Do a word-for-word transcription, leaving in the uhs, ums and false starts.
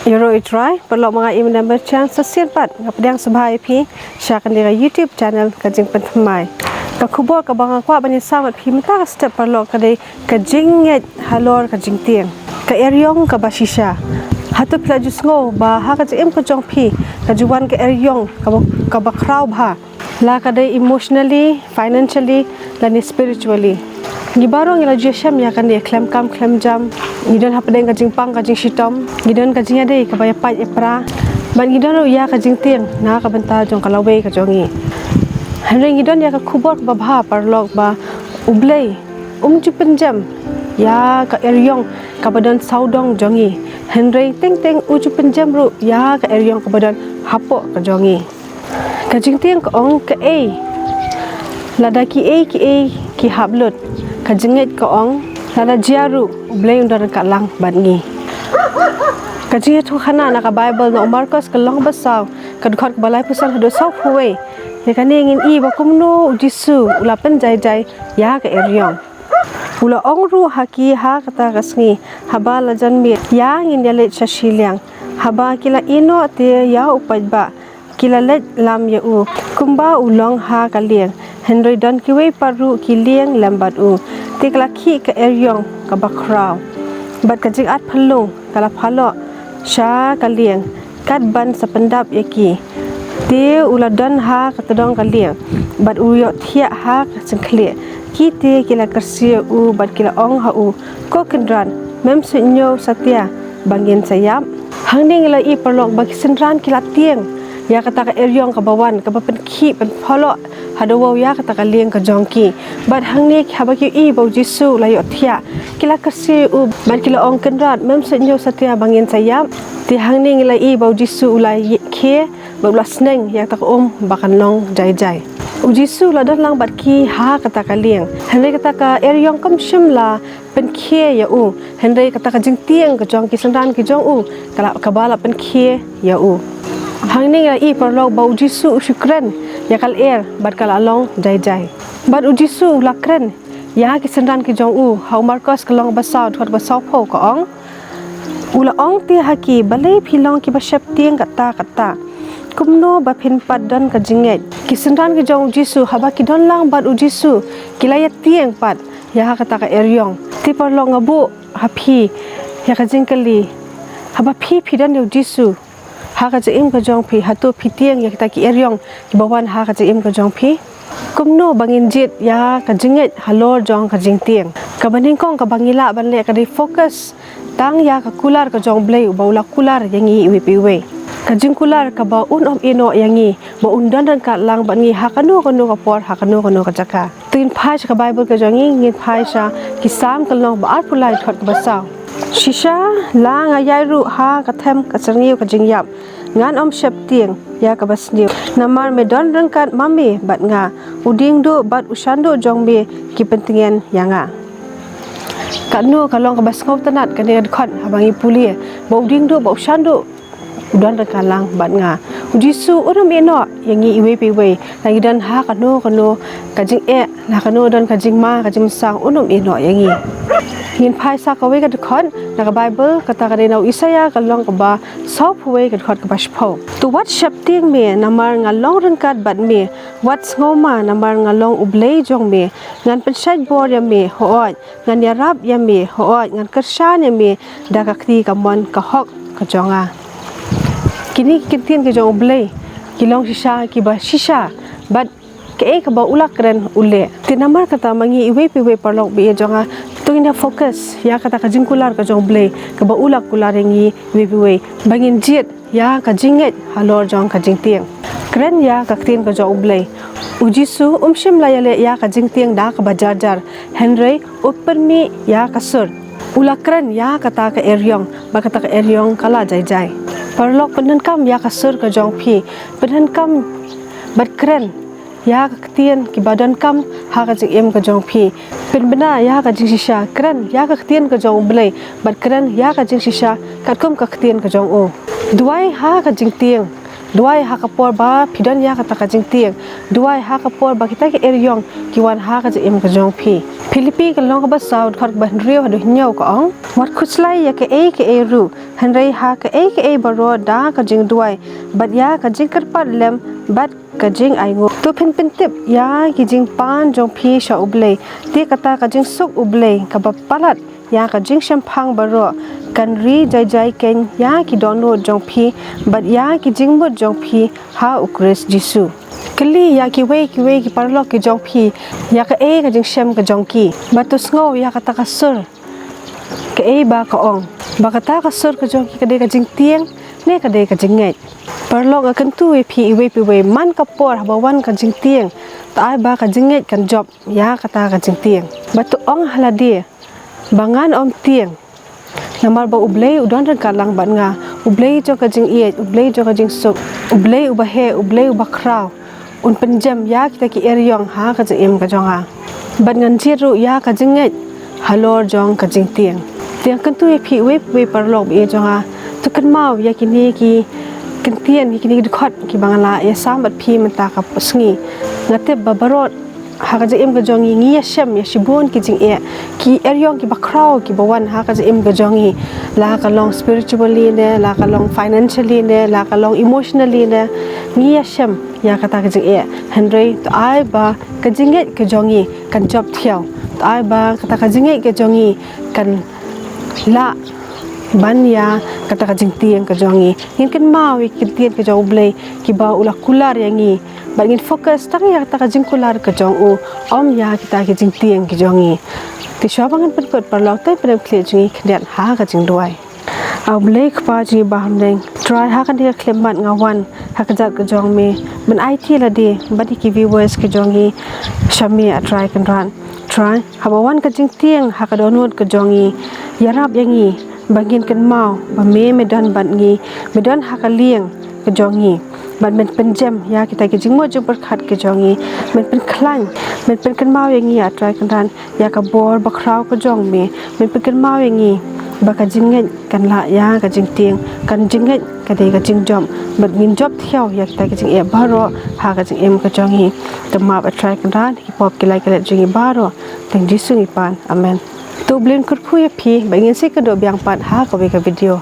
Ïaroh ïa U Trai, paralok, ma nga i Mena Merchant, sa shisien pat nga pdiang sngewbha ïa phi sha kane ka YouTube channel Ka Jingpynthymmai. Ka khubor kaba nga kwah ban ïasam bad phi mynta ka step, paralok, ka dei ka jingngeit halor ka jingtieng. Ka eriong kaba shisha. Hato phi la ju sngew ba ha ka jingim ka jong phi ka ju wan ka eriong kaba, kaba khraw bha, la ka dei emotionally, financially, lane spiritually? Ngi baroh ngi la ju shem ïa kane, khlem kam khlem jam. Ngi don hapdeng ka jingpang ka jingshitom, ngi don ka jingïadei kaba ïapait ïapra, bad ngi don ruh ïa ka jingtieng na ka bynta jong ka lawei ka jong ngi. Hynrei ngi don ïa ka khubor kaba bha, paralok, ba U Blei um ju pynjem ïa ka eriong kaba don sawdong jong ngi, hynrei teng teng u ju pynjem ruh ïa ka eriong kaba don hapoh ka jong ngi. Ka jingtieng ka ong, kaei lada kiei kiei ki hap lut? Ka jingngeit ka ong, lada jia ruh, U Blei un don ryngkat lang bad ngi. Ka jingïathuhkhana na ka Baibl na u Markos ka lynnong ba saw, ka dkhot kaba laiphew san haduh sawphew wei. Ïa kane ngin i ba kumno U Jisu u la pynjai jai ïa ka eriong. U la ong ruh ha ki ha kata ka sngi, haba la jan miet, ïa ngin ïaleit sha shiliang. Haba ki la ïeh noh te ïa u paidbah, ki la leit lam ïa u kumba u long ha ka lieng. Hynrei don kiwei pat ruh ki lieng lem bad u, te ka la khih ka eriong kaba khraw, bad ka jingat phyllung ka la phaloh sha ka lieng, kat ban sa pyndap ïa ki. Te u la don ha ka tdong ka lieng, bad u ïohthiah ha ka jingkhlieh. Ki te ki la kyrsiew ïa u bad ki la ong ha u, Ko Kynrad, mem suidñiew satia ba ngin sa ïap? Hangne ngi la i, paralok, ba ki synran ki la tieng ïa kata ka eriong kaba wan, kaba pynkhih pynphaloh haduh wow ïa kata ka lieng ka jong ki. Bad hangne haba ki i ba U Jisu u la ïohthiah, ki la kyrsiew ïa u bad ki la ong, Kynrad, mem suidñiew satia ba ngin sa ïap? Te hangne ngi la i ba U Jisu u la ïeh khie bad u la sneng ïa kata ka um ba kan long jai jai. U Jisu u la don lang bad ki ha kata ka lieng, hynrei kata ka eriong kam shym la pynkhie ïa u, hynrei kata ka jingtieng ka jong ki synran ki jong u ka la, kaba la pynkhie ïa u. Hangne ngi la i, paralok, ba U Jisu u shu kren ïa ka lyer bad ka la long jai jai. Bad U Jisu u la kren ïa ki synran ki jong u ha u Markos ka lynnong ba saw, dkhot ba sawphew, ka ong, u la ong te ha ki, Balei phi long kiba sheptieng katta katta? Kumno ba phin pat don ka jingngeit? Ki synran ki jong U Jisu, haba ki don lang bad U Jisu, ki la ïatieng pat ïa kata ka eriong. Te paralok, nga buh ha phi ïa ka jingkylli, haba phi, phi don ïa U Jisu ha ka jingim ka jong phi, hato phi tieng ïa kita ki eriong kiba wan ha ka jingim ka jong phi? Kumno ba ngin jied ïa ka jingngeit halor jong ka jingtieng? Kaba nyngkong kaba ngi lah ban leh ka dei focus tang ïa ka kular ka jong U Blei, uba u la kular ïa ngi iwei pa iwei. Ka jingkular kaba un ym ïeh noh ïa ngi, ba un don ryngkat lang bad ngi ha kano kano ka por, ha kano kano ka jaka. To ngin phai sha ka Baibl ka jong ngi, ngin phai sha Ki Salm ka lynnong ba arphew lai, dkhot kaba saw. Shisha la nga ïaid ruh ha ka them ka syrngiew ka jingïap, ngan ym sheptieng ïa kaba sniew, namar me don ryngkat ma me bad nga. U diengduh bad u shanduh jong me ki pyntngen ïa nga. Katno ka long kaba sngewtynnat kane ka dkhot haba ngi pule ba u diengduh bad u shanduh u don ryngkat lang bad nga. U Jisu un ym ïeh noh ïa ngi iwei pa iwei, la ngi don ha kano kano ka jingeh, la kano don ka jingma ka jingmynsong, un ym ïeh noh ïa ngi. Ngin phai sa kawei ka dkhot na ka Baibl, kata ka dei na u Isaïah ka lynnong kaba sawphew wei, ka dkhot kaba shiphew. To wat sheptieng me, namar nga long ryngkat bad me. Wat sngewma, namar nga long U Blei jong me. Ngan pynshait bor ïa me, hooid, ngan ïarap ïa me, hooid, ngan kyrshan ïa me da ka kti kamon ka hok ka jong nga. Kine ki ktien ki jong U Blei ki long shisha kiba shisha bad kaei kaba u la kren u leh. Te namar kata ma ngi iwei pa iwei, paralok ba ïeit jong nga, to ngin ïa focus ïa kata ka jingkular ka jong U Blei kaba u la kular ïa ngi iwei pa iwei, ba ngin jied ïa ka jingngeit halor jong ka jingtieng. Kren ïa ka ktien ka jong U Blei. U Jisu um shym la ïaleh ïa ka jingtieng da kaba jar jar, hynrei u pynmih ïa ka sur. U la kren ïa kata ka eriong, bad kata ka eriong ka la jai jai. Paralok, pyndonkam ïa ka sur ka jong phi, pyndonkam bad kren ïa ka ktien kiba donkam ha ka jingim ka jong phi. Pynbna ïa ka jingshisha, kren ïa ka ktien ka jong U Blei, bad kren ïa ka jingshisha katkum ka ktien ka jong u. Duwai ha ka jingtieng, Duwai ha ka por ba phi don ïa kata ka jingtieng. Duwai ha ka por ba kita ki eriong ki wan ha ka jingim ka jong phi. Philippi ka lynnong kaba saw, dkhot kaba hynriew haduh hynñiew ka ong: Wat khuslai ïa kaei kaei ruh, hynrei ha kaei kaei baroh da ka jingduwai bad ïa ka jingkyrpad lem bad ka jingainguh, to phin pyntip ïa ki jingpan jong phi sha U Blei. Te kata ka jingsuk U Blei kaba palat ïa ka jingshemphang baroh kan ri jai jai keiñ ïa ki dohnud jong phi bad ïa ki jingmut jong phi ha U Khrist Jisu. Kylli ïa kiwei kiwei ki paralok ki jong phi ïa kaei ka jingshem ka jong ki, bad to sngew ïa kata ka sur, kaei ba ka ong, ba kata ka sur ka jong ki ka dei ka jingtieng ne ka dei ka jingngeit. Paralok, nga kyntu ïa phi iwei pa iwei, man ka por haba wan ka jingtieng, to ai ba ka jingngeit kan jop ïa kata ka jingtieng. Bad to ong ha lade ba ngan ym tieng, namar ba U Blei u don ryngkat lang bad nga. U Blei jong ka jingïeit, U Blei jong ka jingsuk, U Blei uba heh, U Blei uba khraw, un pynjem ïa kita ki eriong ha ka jingim ka jong nga. Bad ngan jied ruh ïa ka jingngeit halor jong ka jingtieng. Te nga kyntu ïa phi iwei pa iwei paralok baieit jong nga, to kynmaw ïa kine ki ktien, ïa kine ki dkhot kiba nga la ïasam bad phi mynta ka sngi. Nga tip ba baroh ha ka jingim ka jong ngi ngi ïashem ïa shibun ki jingeh, ki eriong kiba khraw kiba wan ha ka jingim ka jong ngi, la ka long spiritually ne, la ka long financially ne, la ka long emotionally ne, ngi ïashem ïa kata ka jingeh. Hynrei to ai ba ka jingngeit ka jong ngi kan jop thiaw. To ai ba kata ka jingngeit ka jong ngi kan lah ban ïa kata ka jingtieng ka jong ngi. Ngin kynmaw ïa ki ktien ka jong U Blei kiba u la kular ïa ngi, bad ngin focus tang ïa kata ka jingkular ka jong u, ym ïa kita ki jingtieng ki jong ngi. Te shuwa ba ngan pynkut paralok, to ngin pynkut jingïakynduh ha ka jingduwai. A Blei Kpa jong ngi ba ha bneng, Trai, ha kane ka khyllipmat nga wan ha kjat ka jong me ban aiti ïa lade bad ïa ki viewers ka jong ngi sha me, A Trai Kynrad. Trai, haba wan ka jingtieng ha ka dohnud ka jong ngi, ïarap ïa ngi ba ngin kynmaw ba me, me don bad ngi, me don ha ka lieng ka jong ngi, bad men pynjem ïa kita ki jingmut jingpyrkhat ka jong ngi, men pynkhlaiñ, men pynkynmaw ïa ngi, A Trai Kynrad, ïa ka bor bakhraw ka jong me, men pynkynmaw ïa ngi ba ka jingngeit kan lah ïa ka jingtieng, ka jingngeit ka dei ka jingjop, bad ngin jop thiaw ïa kita ki jingeh baroh ha ka jingim ka jong ngi. To map, A Trai Kynrad, ki pop ki lait ki let jong ngi baroh. Tang Jisu ngi pan. Amen. To U Blei un kyrkhu ïa phi, bad ngin sa ïakynduh biang pat ha kawei ka video.